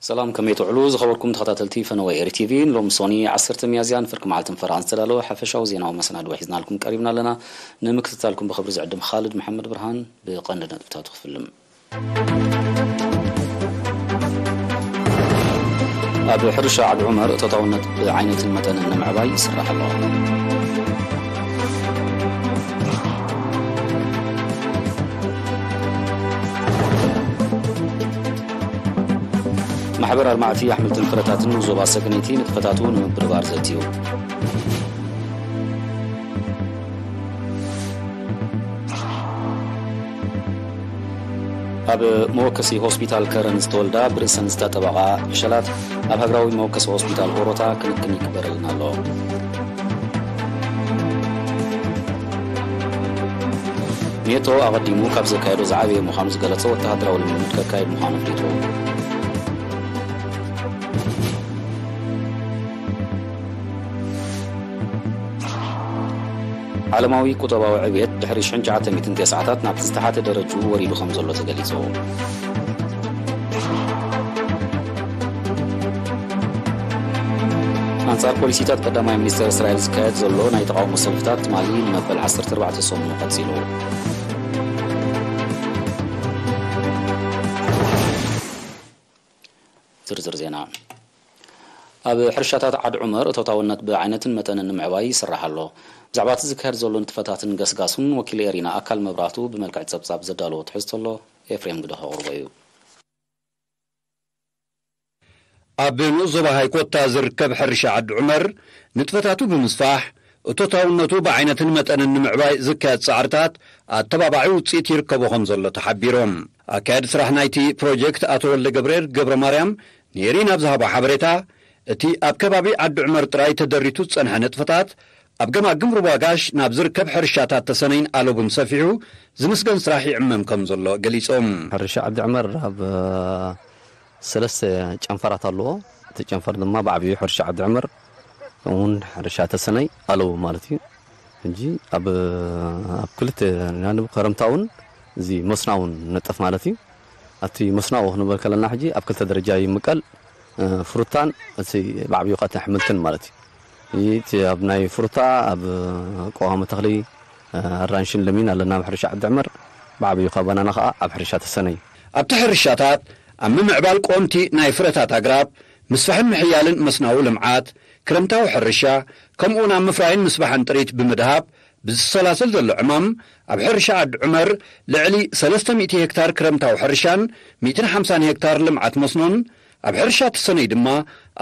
ሰላም፣ ከመይ ትውዕሉ ዝኸበርኩም ተኸታተልቲ ፈነወ ኤሪ ቲቪ? ንሎሚ ሶኒ ዓሰርተ ሚያዝያ ንፍርቂ መዓልትን ፈረቓን ዝተዳለወ ሓፈሻዊ ዜናዊ መሰናድዎ ሒዝናልኩም ቀሪብና ኣለና። ንምክትታልኩም ብኽብሪ ዝዕድም ኻልድ መሓመድ ብርሃን። ብቐንዲ ነጥብታቱ ክፍልም። ኣብ ሕርሻ ዓድ ዑመር እቶታውነት ብዓይነትን መጠንን ንምዕባይ ይስራሕ ኣሎ። ማሕበር ኣልማዕቲ ኣሕምልትን ፍረታትን ዞባ ሰገነይቲ ንጥፈታቱ ንምብርባር ዘትዩ። ኣብ መወከሲ ሆስፒታል ከረን ዝተወልዳ ብርእሰን ዝተጠበቓ ዕሸላት ኣብ ሃገራዊ መወከሲ ሆስፒታል ኦሮታ ክንክን ይግበረለን ኣሎ። ኔቶ ኣቐዲሙ ካብ ዘካየዶ ዝዓበየ ምዃኑ ዝገለጸ ወተሃደራዊ ልምምድ ከካይድ ምዃኑ ኣፍሊጡ። ዓለማዊ ቁጠባዊ ዕብየት ድሕሪ ሽሕን ትሽዓተ ሚእትን ተስዓታት ናብቲ ዝተሓተ ደረጅኡ ወሪዱ ከም ዘሎ ተገሊጹ። ኣንጻር ፖሊሲታት ቀዳማይ ሚኒስተር እስራኤል ዝካየድ ዘሎ ናይ ተቓውሞ ሰልፍታት ትማሊ ንመበል ዓሰርተ ኣርባዕተ ሰሙኑ ቀጺሉ። ዝርዝር ዜና። ኣብ ሕርሻታት ዓድ ዑመር እቶታውነት ብዓይነትን መጠንን ንምዕባይ ይስራሕ ኣሎ። ብዛዕባ እቲ ዝካየድ ዘሎ ንጥፈታትን ገስጋሱን ወኪል ኤሪና ኣካል መብራህቱ ብመልክዕ ጸብጻብ ዘዳለዎ ትሕዝቶ ኣሎ። ኤፍሬም ግደ ከቕርቦ እዩ። ኣብ ንኡስ ዞባ ሃይኮታ ዝርከብ ሕርሻ ዓዲ ዑመር ንጥፈታቱ ብምስፋሕ እቶታውነቱ ብዓይነትን መጠንን ንምዕባይ ዝካየድ ጻዕርታት ኣተባባዒ ውጽኢት ይርከቦ ከም ዘሎ ተሓቢሮም። ኣካያዲ ስራሕ ናይቲ ፕሮጀክት ኣቶ ወልደ ገብርኤል ገብረ ማርያም ንኤሪና ኣብ ዝሃቦ ሓበሬታ፣ እቲ ኣብ ከባቢ ዓዲ ዑመር ጥራይ ተደሪቱ ዝጸንሐ ንጥፈታት ኣብ ገማግም ሩባ ጋሽ ናብ ዝርከብ ሕርሻታት ተሰነይን ኣለቡን ሰፊሑ ዝምስገን ስራሕ ይዕመም ከም ዘሎ ገሊጾም። ሕርሻ ዓዲ ዕመር ኣብ ሰለስተ ጨንፈራት ኣለዎ። እቲ ጨንፈር ድማ ብዓብዩ ሕርሻ ዓዲ ዕመር እውን ሕርሻ ተሰነይ ኣለቡ ማለት እዩ። ሕጂ ኣብ ኣብ ክልተ ናንብ ከረምታ እውን እዚ መስና እውን ነጠፍ ማለት እዩ። ኣብቲ መስናኡ ክንብል ከለና ሕጂ ኣብ ክልተ ደረጃ ይምቀል። እ፣ ፍሩታን እቲ ብዓብዩ ከኣ ኣሕምልትን ማለት እዩ። እቲ ኣብ ናይ ፍሩታ ኣብ ቀዋሚ ተኽሊ፣ እ፣ ኣራንሽን ለሚን ኣለና ኣብ ሕርሻ ዓዲ ዕመር። ብዓብዩ ከኣ ባናና ከኣ ኣብ ሕርሻ ተሰነይ። ኣብቲ ሕርሻታት ኣብ ምምዕባል ቆምቲ ናይ ፍረታት ኣግራብ፣ ምስፋሕን ምሕያልን መስናዊ ልምዓት፣ ክረምታዊ ሕርሻ፣ ከምኡውን ኣብ ምፍራይን ምስባሕን ጥሪት ብምድሃብ ብዝሰላሰል ዘሎ ዕማም፣ ኣብ ሕርሻ ዓዲ ዑመር ልዕሊ ሰለስተ ሚእቲ ሄክታር ክረምታዊ ሕርሻን ሚእትን ሓምሳን ሄክታር ልምዓት መስኖን፣ ኣብ ሕርሻ ተሰነይ ድማ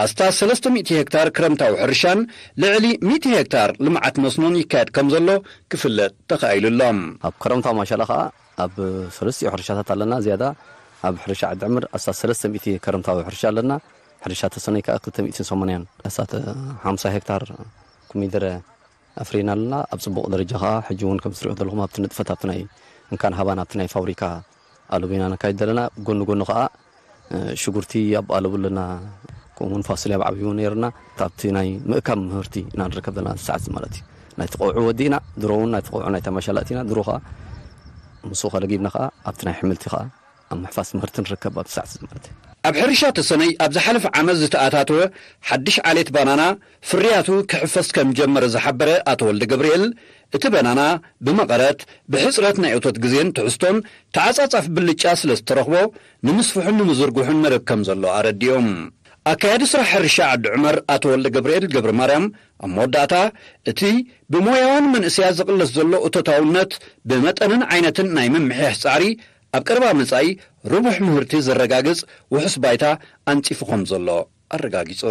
ኣስታት ሰለስተ ሚእቲ ሄክታር ክረምታዊ ሕርሻን ልዕሊ ሚእቲ ሄክታር ልምዓት መስኖን ይካየድ ከም ዘሎ ክፍለጥ ተኻኢሉ ኣሎ። ኣብ ክረምታዊ ማሻላ ከኣ ኣብ ሰለስቲኡ ሕርሻታት ኣለና። ዝያዳ ኣብ ሕርሻ ዓዲ ዕምር ኣስታት ሰለስተ ሚእቲ ከረምታዊ ሕርሻ ኣለና። ሕርሻ ተሰነይ ከኣ ክልተ ሚእትን ሰማንያን ኣስታት ሓምሳ ሄክታር ኮሚደረ ኣፍሪና ኣለና። ኣብ ጽቡቕ ደረጃ ከኣ ሕጂ እውን ከም ትሪኦ ዘለኹም ኣብቲ ንጥፈት ኣብቲ ናይ እንካን ሃባን ኣብቲ ናይ ፋብሪካ ኣለቡ ኢና ነካይድ ዘለና። ጎኒ ጎኒ ከኣ፣ እ፣ ሽጉርቲ ኣብ ኣለቡ ኣለና። ከምኡውን ፋሶልያ ብዓብዩ ነይርና። ካብቲ ናይ ምእካብ ምህርቲ ኢና ንርከብ ዘለና ኣብቲ ሰዓት እዚ ማለት እዩ። ናይቲ ቆውዒ ወዲእና፣ ድሮ እውን ናይቲ ቆውዒ ናይ ተማሻላ ኣእቲና፣ ድሮ ከኣ ምስኡ ከለጊብና ከኣ ኣብቲ ናይ ኣሕምልቲ ከኣ ኣብ ምሕፋስ ምህርቲ ንርከብ ኣብቲ ሰዓት እዚ ማለት እዩ። ኣብ ሕርሻ ተሰነይ ኣብ ዝሓለፈ ዓመት ዝተኣታተወ ሓድሽ ዓሌት ባናና ፍርያቱ ክሕፈስ ከም ጀመረ ዝሓበረ ኣቶ ወልደ ገብርኤል፣ እቲ በናና ብመቐረት፣ ብሕጽረት ናይ እቶት ግዜን ትሕዝቶን ተዓጻጻፊ ብልጫ ስለ ዝተረኽቦ፣ ንምስፍሑን ንምዝርግሑን መደብ ከም ዘሎ ኣረዲኦም። ኣካያዲ ስራሕ ሕርሻ ዓዲ ዑመር ኣቶ ወልደ ገብርኤል ገብረ ማርያም ኣብ መወዳእታ፣ እቲ ብሞያውያን መንእሰያት ዝቕለስ ዘሎ እቶታውነት ብመጠንን ዓይነትን ናይ ምምሕያሽ ጻዕሪ፣ ኣብ ቀረባ መጻኢ ርቡሕ ምህርቲ ዘረጋግጽ ውሑስ ባይታ ኣንጺፉ ከም ዘሎ ኣረጋጊጹ።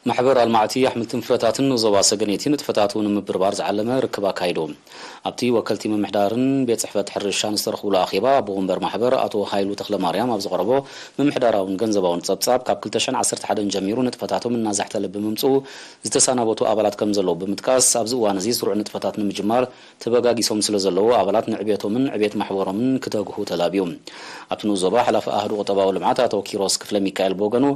ማሕበር ኣልማዕቲ ኣሕምልትን ፍረታትን ንዞባ ሰገነይቲ ንጥፈታቱ ንምብርባር ዝዓለመ ርክብ ኣካይዱ። ኣብቲ ወከልቲ ምምሕዳርን ቤት ጽሕፈት ሕርሻን ዝተረኽብሉ ኣኼባ፣ ኣቦ ወንበር ማሕበር ኣቶ ሃይሉ ተኽለማርያም ኣብ ዘቕረቦ ምምሕዳራውን ገንዘባውን ጸብጻብ፣ ካብ ክልተ ሽሕን ዓሰርተ ሓደን ጀሚሩ ንጥፈታቶም እናዛሕተለ ብምምጽኡ ዝተሰናበቱ ኣባላት ከም ዘለዉ ብምጥቃስ፣ ኣብዚ እዋን እዚ ስሩዕ ንጥፈታት ንምጅማር ተበጋጊሶም ስለ ዘለዉ፣ ኣባላት ንዕቤቶምን ዕቤት ማሕበሮምን ክተግሁ ተላብዩ። ኣብቲ ንኡስ ዞባ ሓላፊ ኣህዱ ቁጠባዊ ልምዓት ኣቶ ኪሮስ ክፍለ ሚካኤል ብወገኑ፣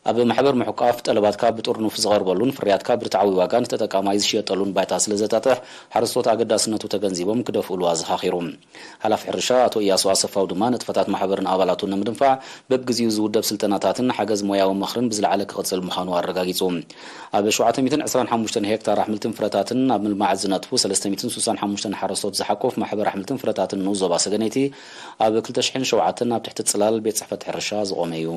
ኣብ ማሕበር ምሕቋፍ ጠለባትካ ብጥርኑፍ ዝቐርበሉን ፍርያትካ ብርትዓዊ ዋጋ ንተጠቃማይ ዝሽየጠሉን ባይታ ስለ ዘጣጥሕ፣ ሓረስቶት ኣገዳስነቱ ተገንዚቦም ክደፍእሉ ኣዘኻኺሩ። ሓላፊ ሕርሻ ኣቶ ኢያሱ ኣሰፋው ድማ፣ ንጥፈታት ማሕበርን ኣባላቱን ንምድንፋዕ በብግዜኡ ዝውደብ ስልጠናታትን ሓገዝ ሞያዊ ምኽርን ብዝለዓለ ክቕጽል ምዃኑ ኣረጋጊጹ። ኣብ ሸውዓተ ሚእትን ዕስራን ሓሙሽተን ሄክታር ኣሕምልትን ፍረታትን ኣብ ምልማዕ ዝነጥፉ ሰለስተ ሚእትን ስሳን ሓሙሽተን ሓረስቶት ዝሓቁፍ ማሕበር ኣሕምልትን ፍረታትን ንኡስ ዞባ ሰገነይቲ፣ ኣብ ክልተ ሽሕን ሸውዓተን ኣብ ትሕቲ ጽላል ቤት ጽሕፈት ሕርሻ ዝቖመ እዩ።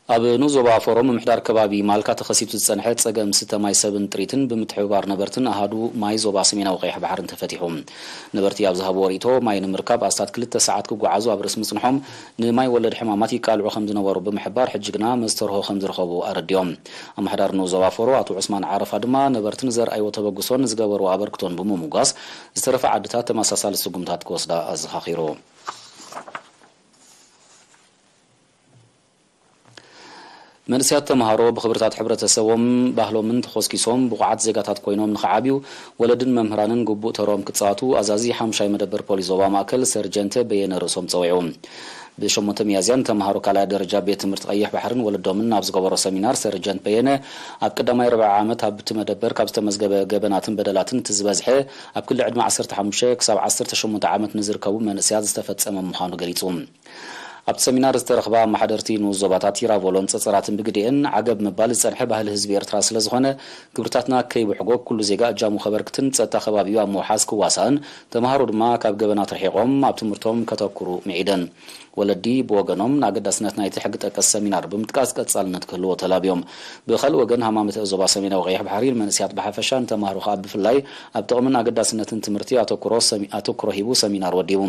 ኣብ ንኡስ ዞባ ፎሮ ምምሕዳር ከባቢ ማልካ ተኸሲቱ ዝጸንሐ ጸገም ስተ ማይ ሰብን ጥሪትን ብምትሕብባር ነበርትን ኣሃዱ ማይ ዞባ ሰሜናዊ ቀይሕ ባሕርን ተፈቲሑ። ነበርቲ ኣብ ዝሃብዎ ርእይቶ፣ ማይ ንምርካብ ኣስታት ክልተ ሰዓት ክጓዓዙ ኣብ ርእሲ ምጽንሖም፣ ንማይ ወለድ ሕማማት ይቃልዑ ከም ዝነበሩ ብምሕባር፣ ሕጂ ግና መስተርሆ ከም ዝረኸቡ ኣረዲኦም። ኣመሓዳሪ ንኡስ ዞባ ፎሮ ኣቶ ዑስማን ዓረፋ ድማ፣ ነበርትን ዘርኣይዎ ተበግሶን ዝገበርዎ ኣበርክቶን ብምምጓስ፣ ዝተረፋ ዓድታት ተመሳሳሊ ስጉምታት ክወስዳ ኣዘኻኺሩ። መንእሰያት ተምሃሮ ብኽብርታት ሕብረተሰቦም ባህሎምን ተኾስኪሶም ብቑዓት ዜጋታት ኮይኖም ንኽዓብዩ፣ ወለድን መምህራንን ግቡእ ተርኦም ክጻወቱ ኣዛዚ ሓምሻይ መደበር ፖሊስ ዞባ ማእከል ሰርጀንት በየነ ርእሶም ጸዊዑ። ብሸሞንተ ሚያዝያ ንተምሃሮ ካልኣይ ደረጃ ቤት ትምህርቲ ቀይሕ ባሕርን ወለዶምን ኣብ ዝገበሮ ሰሚናር፣ ሰርጀንት በየነ፣ ኣብ ቀዳማይ ርብዒ ዓመት ኣብቲ መደበር ካብ ዝተመዝገበ ገበናትን በደላትን እቲ ዝበዝሐ ኣብ ክሊ ዕድመ ዓሰርተ ሓሙሽተ ክሳብ ዓሰርተ ሸሞንተ ዓመት ንዝርከቡ መንእሰያት ዝተፈጸመ ምዃኑ ገሊጹ። ኣብቲ ሰሚናር ዝተረኽባ ኣመሓደርቲ ንኡስ ዞባታት ቲራቮሎን ጸጸራትን ብግዲኤን ዓገብ ምባል ዝጸንሐ ባህሊ ህዝቢ ኤርትራ ስለ ዝኾነ፣ ግብርታትና ከይብሕጎ ኩሉ ዜጋ እጃሙ ከበርክትን ጸጥታ ከባቢኡ ኣብ ምውሓስ ክዋሳእን፣ ተምሃሮ ድማ ካብ ገበናት ርሒቖም ኣብ ትምህርቶም ከተኩሩ ምዒደን። ወለዲ ብወገኖም፣ ንኣገዳስነት ናይቲ ሕጊ ጠቀስ ሰሚናር ብምጥቃስ ቀጻልነት ክህልዎ ተላብዮም። ብኻልእ ወገን፣ ሃማመተ ዞባ ሰሜናዊ ቀይሕ ባሕሪ ንመንእሰያት ብሓፈሻ፣ ንተምሃሮ ከኣ ብፍላይ፣ ኣብ ጥቕምን ኣገዳስነትን ትምህርቲ ኣተኩሮ ሰሚ-፣ ኣተኩሮ ሂቡ ሰሚናር ወዲቡ።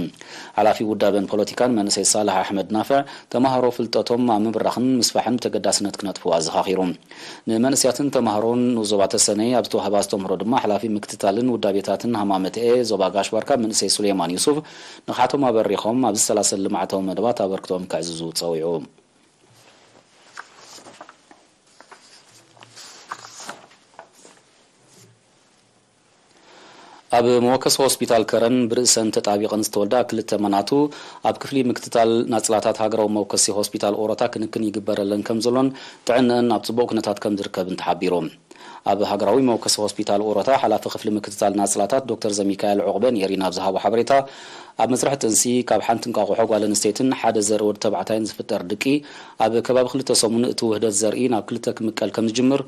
ሓላፊ ውዳበን ፖለቲካን መንእሰይ ሳልሕ ኣሕመድ ናፍዕ፣ ተምሃሮ ፍልጠቶም ኣብ ምብራኽን ምስፋሕን ብተገዳስነት ክነጥፉ ኣዘኻኺሩ። ንመንእሰያትን ተምሃሮን ንኡስ ዞባ ተሰነይ ኣብ ዝተዋህበ ኣስተምህሮ ድማ፣ ሓላፊ ምክትታልን ውዳቤታትን ሃማመተኤ ዞባ ጋሽ ባርካ መንእሰይ ሱሌማን ዩሱፍ፣ ንቕሓቶም ኣበሪኾም፣ ኣብ ዝሰላሰል ልምዓታዊ መደባት ኣበርክቶኦም ከዕዝዙ ጸዊዑ። ኣብ መወከሲ ሆስፒታል ከረን ብርእሰን ተጣቢቐን ዝተወልዳ ክልተ መናቱ፣ ኣብ ክፍሊ ምክትታል ናጽላታት ሃገራዊ መወከሲ ሆስፒታል ኦሮታ ክንክን ይግበረለን ከም ዘሎን ጥዕነአን ኣብ ጽቡቕ ኩነታት ከም ዝርከብን ተሓቢሩ። ኣብ ሃገራዊ መወከሲ ሆስፒታል ኦሮታ፣ ሓላፊ ክፍሊ ምክትታል ናጽላታት ዶክተር ዘሚካኤል ዑቕበ ንኤሪና ኣብ ዝሃቦ ሓበሬታ፣ ኣብ መስርሕ ጥንሲ ካብ ሓንቲ እንቋቑሖ ጓል ኣንስተይትን ሓደ ዘርኢ ወዲ ተባዕታይን ዝፍጠር ድቂ፣ ኣብ ከባቢ ክልተ ሰሙን እቲ ውህደት ዘርኢ ናብ ክልተ ክምቀል ከም ዝጅምር፣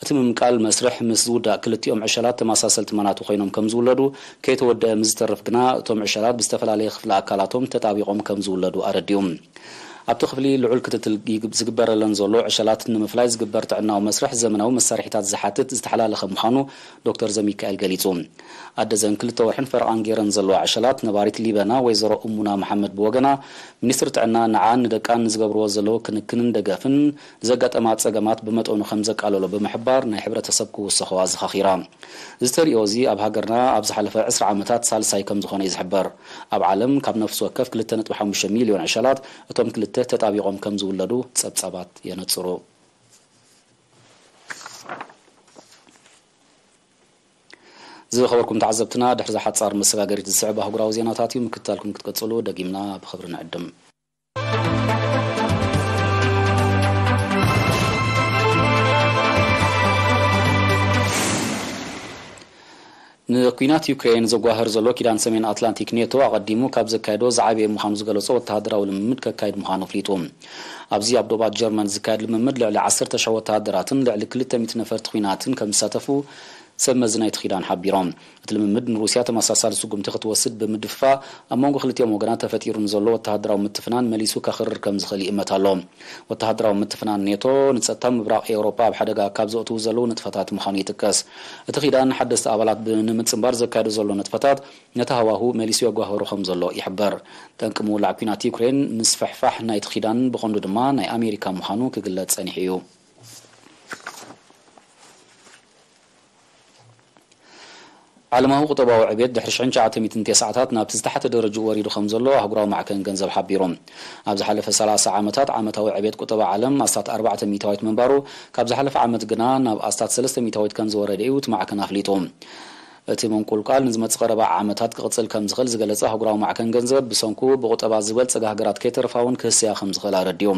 እቲ ምምቃል መስርሕ ምስ ዝውዳእ፣ ክልቲኦም ዕሸላት ተመሳሰልቲ መናቱ ኮይኖም ከም ዝውለዱ፣ ከይተወደአ ምስ ዝተርፍ ግና፣ እቶም ዕሸላት ብዝተፈላለየ ክፍሊ ኣካላቶም ተጣቢቖም ከም ዝውለዱ ኣረዲኡ። ኣብቲ ክፍሊ ልዑል ክትትል ይግ-፣ ዝግበረለን ዘሎ ዕሸላት ንምፍላይ ዝግበር ጥዕናዊ መስርሕ፣ ዘመናዊ መሳርሒታት ዝሓትት ዝተሓላለኸ ምዃኑ ዶክተር ዘሚካኤል ገሊጹ። ኣደ ዘን ክልተ ወርሕን ፈረቓን ገይረን ዘለዋ ዕሸላት፣ ነባሪት ሊበና ወይዘሮ እሙና መሓመድ ብወገና፣ ሚኒስትሪ ጥዕና ንዓን ንደቃን ንዝገብርዎ ዘለዉ ክንክንን ደገፍን፣ ንዘጋጠማ ጸገማት ብመጠኑ ከም ዘቃለሎ ብምሕባር፣ ናይ ሕብረተሰብ ክውሰኸዋ ኣዘኻኺራ። እዚ ተርእዮ እዚ ኣብ ሃገርና ኣብ ዝሓለፈ ዕስራ ዓመታት ሳልሳይ ከም ዝኾነ እዩ ዝሕበር። ኣብ ዓለም ካብ ነፍሲ ወከፍ ክልተ ነጥቢ ሓሙሽተ ሚልዮን ዕሸላት እቶም ክልተ ተጣቢቖም ከም ዝውለዱ ጸብጻባት የነጽሩ። ዝኸበርኩም ተዓዘብትና፣ ድሕሪ እዛ ሓጻር መሰጋገሪት ዝስዕብ ኣህጉራዊ ዜናታት እዩ። ምክትታልኩም ክትቀጽሉ ደጊምና ብኽብሪ ንዕድም። ንኲናት ዩክሬን ዘጓህር ዘሎ ኪዳን ሰሜን ኣትላንቲክ ኔቶ ኣቐዲሙ ካብ ዘካየዶ ዝዓበየ ምዃኑ ዝገለጾ ወተሃደራዊ ልምምድ ከካይድ ምዃኑ ኣፍሊጡ። ኣብዚ ኣብ ዶባት ጀርመን ዝካየድ ልምምድ ልዕሊ ዓሰርተ ሽሕ ወተሃደራትን ልዕሊ ክልተ ሚእቲ ነፈርቲ ኲናትን ከም ዝሳተፉ ሰብ መዚ ናይቲ ኪዳን ሓቢሮም። እቲ ልምምድ ንሩስያ ተመሳሳሊ ስጉምቲ ክትወስድ ብምድፍፋእ፣ ኣብ መንጎ ክልቲኦም ወገናት ተፈጢሩ ንዘሎ ወተሃደራዊ ምትፍናን መሊሱ ከኽርር ከም ዝኽእል ይእመት ኣሎ። ወተሃደራዊ ምትፍናን ኔቶ ንጸጥታ ምብራቕ ኤውሮጳ ኣብ ሓደጋ ካብ ዘእትዉ ዘለዉ ንጥፈታት ምዃኑ ይጥቀስ። እቲ ኪዳን ሓደስቲ ኣባላት ብ-፣ ንምጽንባር ዘካየዶ ዘሎ ንጥፈታት ነቲ ሃዋሁ መሊሱ የጓህሮ ከም ዘሎ ይሕበር። ጠንቂ ምውላዕ ኲናት ዩክሬን ምስፍሕፋሕ ናይቲ ኪዳን ብቐንዱ ድማ ናይ ኣሜሪካ ምዃኑ ክግለጽ ጸኒሑ እዩ። ዓለማዊ ቁጠባዊ ዕቤት ድሕሪ ሽሕን ትሽዓተ ሚእትን ተስዓታት ናብቲ ዝተሓተ ደረጃኡ ወሪዱ ከም ዘሎ ኣህጉራዊ ማዕከን ገንዘብ ሓቢሩ። ኣብ ዝሓለፈ ሰላሳ ዓመታት ዓመታዊ ዕቤት ቁጠባ ዓለም ኣስታት ኣርባዕተ ሚእታዊት ምንባሩ፣ ካብ ዝሓለፈ ዓመት ግና ናብ ኣስታት ሰለስተ ሚእታዊት ከም ዝወረደ እዩ እቲ ማዕከን ኣፍሊጡ። እቲ ምንቁልቋል ንዝመጽእ ቀረባ ዓመታት ክቕጽል ከም ዝኽእል ዝገለጸ ኣህጉራዊ ማዕከን ገንዘብ፣ ብሰንኩ ብቁጠባ ዝበልጸጋ ሃገራት ከይተርፋ እውን ክህሰያ ከም ዝኽእል ኣረዲኡ።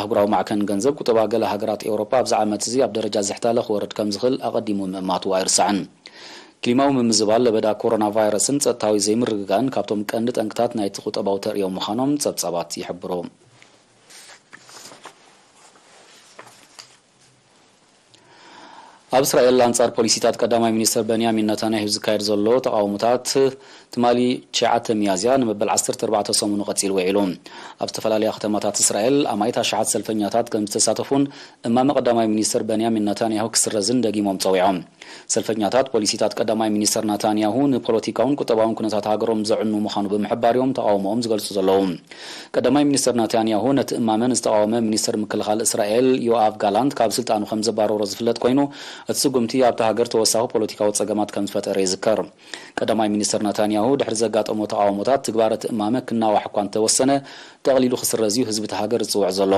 ኣህጉራዊ ማዕከን ገንዘብ፣ ቁጠባ ገለ ሃገራት ኤውሮጳ ኣብዚ ዓመት እዚ ኣብ ደረጃ ዝሕታለ ክወርድ ከም ዝኽእል ኣቐዲሙ ምእማቱ ኣይርሳዕን። ክሊማዊ ምምዝባል ለበዳ ኮሮና ቫይረስን ጸጥታዊ ዘይምርግጋእን ካብቶም ቀንዲ ጠንቅታት ናይቲ ቁጠባዊ ተርእዮ ምዃኖም ጸብጻባት ይሕብሩ። ኣብ እስራኤል ኣንጻር ፖሊሲታት ቀዳማይ ሚኒስትር በንያሚን ነታንያሁ ዝካየድ ዘሎ ተቓውሞታት፣ ትማሊ ትሽዓተ ሚያዝያ ንመበል ዓሰርተ ኣርባዕተ ሰሙኑ ቀጺሉ ውዒሉ። ኣብ ዝተፈላለያ ከተማታት እስራኤል ኣማኢት ኣሽሓት ሰልፈኛታት ከም ዝተሳተፉን እማመ ቀዳማይ ሚኒስትር በንያሚን ነታንያሁ ክስረዝን ደጊሞም ጸዊዖም። ሰልፈኛታት፣ ፖሊሲታት ቀዳማይ ሚኒስትር ናታንያሁ ንፖለቲካውን ቁጠባውን ኩነታት ሃገሮም ዘዕኑ ምዃኑ ብምሕባር እዮም ተቓውሞኦም ዝገልጹ ዘለዉ። ቀዳማይ ሚኒስትር ናታንያሁ ነቲ እማመ ንዝተቓወመ ሚኒስትር ምክልኻል እስራኤል ዮኣቭ ጋላንት ካብ ስልጣኑ ከም ዘባረሮ ዝፍለጥ ኮይኑ፣ እቲ ስጉምቲ ኣብታ ሃገር ተወሳኺ ፖለቲካዊ ጸገማት ከም ዝፈጠረ ይዝከር። ቀዳማይ ሚኒስትር ናታንያሁ ድሕሪ ዘጋጠሞ ተቓውሞታት፣ ትግባረ እቲ እማመ ክናዋሕ እኳ እንተወሰነ፣ ጠቕሊሉ ክስረዝ እዩ ህዝቢ እቲ ሃገር ዝጽውዕ ዘሎ።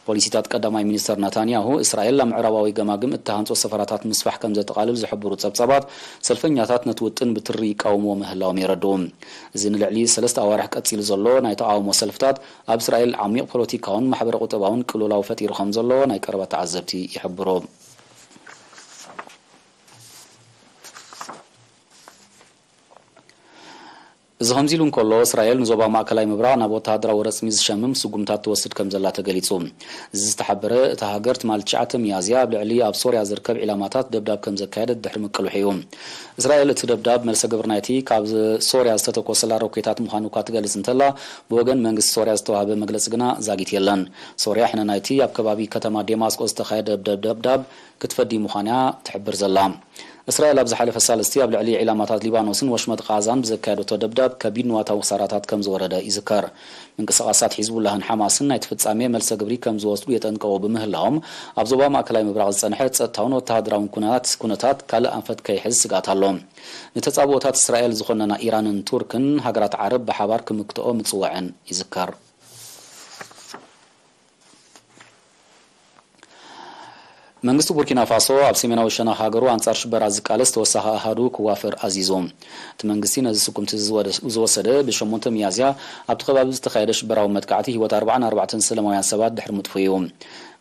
ፖሊሲታት ቀዳማይ ሚኒስተር ናታንያሁ፣ እስራኤል ኣብ ምዕራባዊ ገማግም እትሃንጾ ሰፈራታት ምስፋሕ ከም ዘጠቓልል ዝሕብሩ ጸብጻባት፣ ሰልፈኛታት ነቲ ውጥን ብትሪ ይቃወምዎ ምህላዎም የረድኡ። እዚ ንልዕሊ ሰለስተ ኣዋርሕ ቀጺሉ ዘሎ ናይ ተቓውሞ ሰልፍታት፣ ኣብ እስራኤል ዓሚቕ ፖለቲካውን ማሕበረ-ቁጠባውን ቅልውላው ፈጢሩ ከም ዘሎ ናይ ቀረባ ተዓዘብቲ ይሕብሩ። እዚ ከምዚ ኢሉ እንከሎ፣ እስራኤል ንዞባ ማእከላይ ምብራቕ ናብ ወተሃደራዊ ረጽሚ ዝሸምም ስጉምታት ትወስድ ከም ዘላ ተገሊጹ። እዚ ዝተሓበረ፣ እታ ሃገር ትማሊ ትሽዓተ ሚያዝያ ኣብ ልዕሊ ኣብ ሶርያ ዝርከብ ዒላማታት ደብዳብ ከም ዘካየደት ድሕሪ ምቅልሑ እዩ። እስራኤል እቲ ደብዳብ መልሰ ግብሪ ናይቲ ካብ ሶርያ ዝተተኮሰላ ሮኬታት ምዃኑ እኳ ትገልጽ እንተላ፣ ብወገን መንግስቲ ሶርያ ዝተዋህበ መግለጺ ግና ዛጊት የለን። ሶርያ ሕነ ናይቲ ኣብ ከባቢ ከተማ ዴማስቆ ዝተኻየደ ደብ-፣ ደብዳብ ክትፈዲ ምዃና ትሕብር ዘላ። እስራኤል ኣብ ዝሓለፈ ሳልስቲ ኣብ ልዕሊ ዒላማታት ሊባኖስን ወሽመጥ ቃዛን ብዘካየደቶ ደብዳብ ከቢድ ንዋታዊ ክሳራታት ከም ዝወረደ ይዝከር። ምንቅስቓሳት ሒዝቡላህን ሓማስን ናይቲ ፍጻሜ መልሰ ግብሪ ከም ዝወስዱ የጠንቀቑ ብምህላዎም፣ ኣብ ዞባ ማእከላይ ምብራቕ ዝጸንሐ ጸጥታውን ወተሃደራውን ኩናት፣ ኩነታት ካልእ ኣንፈት ከይሕዝ ስግኣት ኣሎ። ንተጻብኦታት እስራኤል ዝኾነና ኢራንን ቱርክን ሃገራት ዓረብ ብሓባር ክምክትኦ ምጽወዐን ይዝከር። መንግስቲ ቡርኪና ፋሶ ኣብ ሰሜናዊ ሸነኽ ሃገሩ ኣንጻር ሽበራ ዝቃለስ ተወሳኺ ኣሃዱ ክዋፈር ኣዚዙ። እቲ መንግስቲ ነዚ ስጉምቲ ዝወደ-፣ ዝወሰደ ብሸሞንተ ሚያዝያ ኣብቲ ከባቢ ዝተኻየደ ሽበራዊ መጥቃዕቲ ህይወት ኣርባዓን ኣርባዕተን ሰላማውያን ሰባት ድሕሪ ምጥፉ እዩ።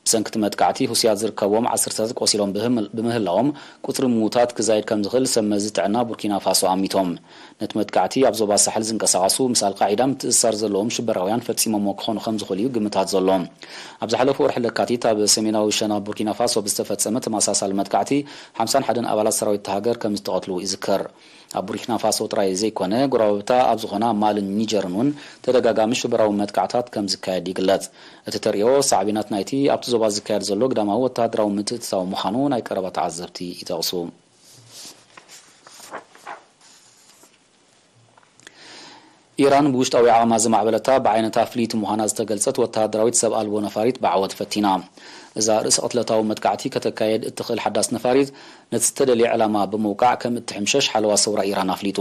ብሰንኪ እቲ መጥቃዕቲ ህሱያት ዝርከብዎም ዓሰርተታት ቆሲሎም ብህም-፣ ብምህላዎም ቁጽሪ ምዉታት ክዛይድ ከም ዝኽእል ሰብ መዚ ጥዕና ቡርኪና ፋሶ ኣሚቶም። ነቲ መጥቃዕቲ ኣብ ዞባ ሳሕል ዝንቀሳቐሱ ምስ ኣልቃዒዳ ምትእስሳር ዘለዎም ሽበራውያን ፈጺሞሞ ክኾኑ ከም ዝኽእሉ እዩ ግምታት ዘሎ። ኣብ ዝሓለፈ ወርሒ ለካቲት ኣብ ሰሜናዊ ሸነኽ ቡርኪና ፋሶ ብዝተፈጸመ ተመሳሳሊ መጥቃዕቲ ሓምሳን ሓደን ኣባላት ሰራዊት እታ ሃገር ከም ዝተቐትሉ ይዝከር። ኣብ ቡርኪና ፋሶ ጥራይ ዘይኮነ፣ ጎረባብታ ኣብ ዝኾና ማልን ኒጀርን እውን ተደጋጋሚ ሽበራዊ መጥቃዕታት ከም ዝካየድ ይግለጽ። እቲ ተርእዮ ሳዕቤናት ናይቲ ኣብቲ ዞባ ዝካየድ ዘሎ ግዳማዊ ወተሃደራዊ ምትእትታው ምዃኑ ናይ ቀረባ ተዓዘብቲ ይጠቕሱ። ኢራን ብውሽጣዊ ዓቕማ ዝማዕበለታ ብዓይነታ ፍልይቲ ምዃና ዝተገልጸት ወተሃደራዊት ሰብ ኣልቦ ነፋሪት ብዓወት ፈቲና። እዛ ርእሰ ቅትለታዊ መጥቃዕቲ ከተካየድ እትኽእል ሓዳስ ነፋሪት ነቲ ዝተደልየ ዕላማ ብምውቃዕ ከም እትሕምሸሽ ሓለዋ ሰውራ ኢራን ኣፍሊጡ።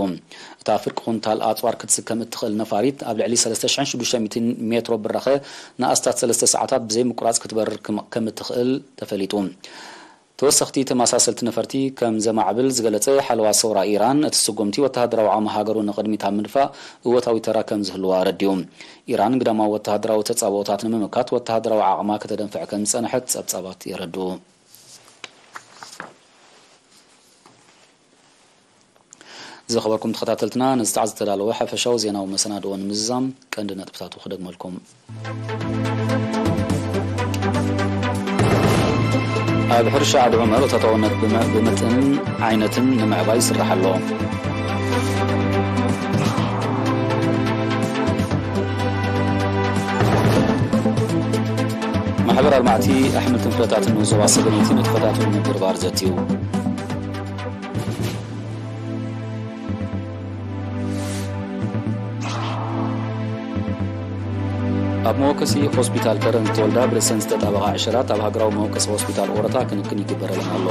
እታ ፍርቂ ኩንታል ኣጽዋር ክትስከም እትኽእል ነፋሪት ኣብ ልዕሊ ሰለስተ ሽሕን ሽዱሽተ ሚእትን ሜትሮ ብራኸ ንኣስታት ሰለስተ ሰዓታት ብዘይ ምቁራጽ ክትበርር ክም-፣ ከም እትኽእል ተፈሊጡ። ተወሰኽቲ ተመሳሰልቲ ነፈርቲ ከም ዘማዕብል ዝገለጸ ሓለዋ ሰውራ ኢራን፣ እቲ ስጉምቲ ወተሃደራዊ ዓቕሚ ሃገሩ ንቕድሚት ኣብ ምድፋእ እወታዊ ተራ ከም ዝህልዋ ኣረዲኡ። ኢራን ግዳማዊ ወተሃደራዊ ተጻብኦታት ንምምካት ወተሃደራዊ ዓቕማ ከተደንፍዕ ከም ዝጸንሐት ጸብጻባት የረድኡ። ዝኸበርኩም ተኸታተልትና፣ ነዚ ሰዓት ዝተዳለወ ሓፈሻዊ ዜናዊ መሰናድኦ ንምዝዛም ቀንዲ ነጥብታቱ ክደግመልኩም። ኣብ ሕርሻ ዓዲ ዑመር ተጠውነት ብመ-፣ ብመጠንን ዓይነትን ንምዕባይ ይስራሕ ኣሎ። ማሕበር ኣልማዕቲ ኣሕምልትን ፍረታትን ንዞባ ሰገነይቲ ንጥፈታቱ ንምብርባር ዘትዩ። ኣብ መወከሲ ሆስፒታል ከረን ዝተወልዳ ብርእሰን ዝተጣበቓ ዕሸላት ኣብ ሃገራዊ መወከሲ ሆስፒታል ኦረታ ክንክን ይግበረለን ኣሎ።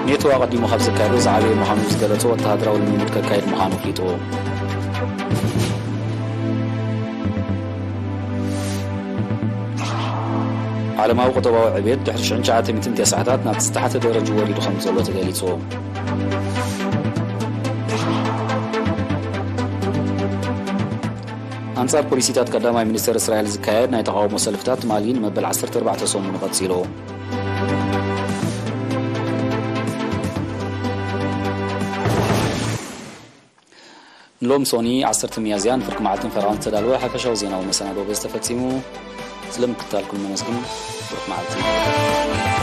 ኔቶ ኣቐዲሙ ካብ ዘካየዶ ዝዓበየ ምዃኑ ዝገለጾ ወተሃደራዊ ልምምድ ከካይድ ምዃኑ ኣፍሊጡ። ዓለማዊ ቁጠባዊ ዕቤት ድሕሪ ሽሕን ትሽዓተ ሚእትን ተስዓታት ናብቲ ዝተሓተ ደረጅኡ ወሪዱ ከም ዘሎ ተገሊጹ። ኣንጻር ፖሊሲታት ቀዳማይ ሚኒስተር እስራኤል ዝካየድ ናይ ተቓውሞ ሰልፍታት ትማሊ ንመበል ዓሰርተ ኣርባዕተ ሰሙኑ ቀጺሉ። ንሎም ሶኒ ዓሰርተ ሚያዝያ ንፍርቂ መዓልትን ፈረቓን ዝተዳለወ ሓፈሻዊ ዜናዊ መሰናዶ በዚ ተፈጺሙ። ስለ ምክትታልኩም ነመስግን። ብሩኽ መዓልቲ።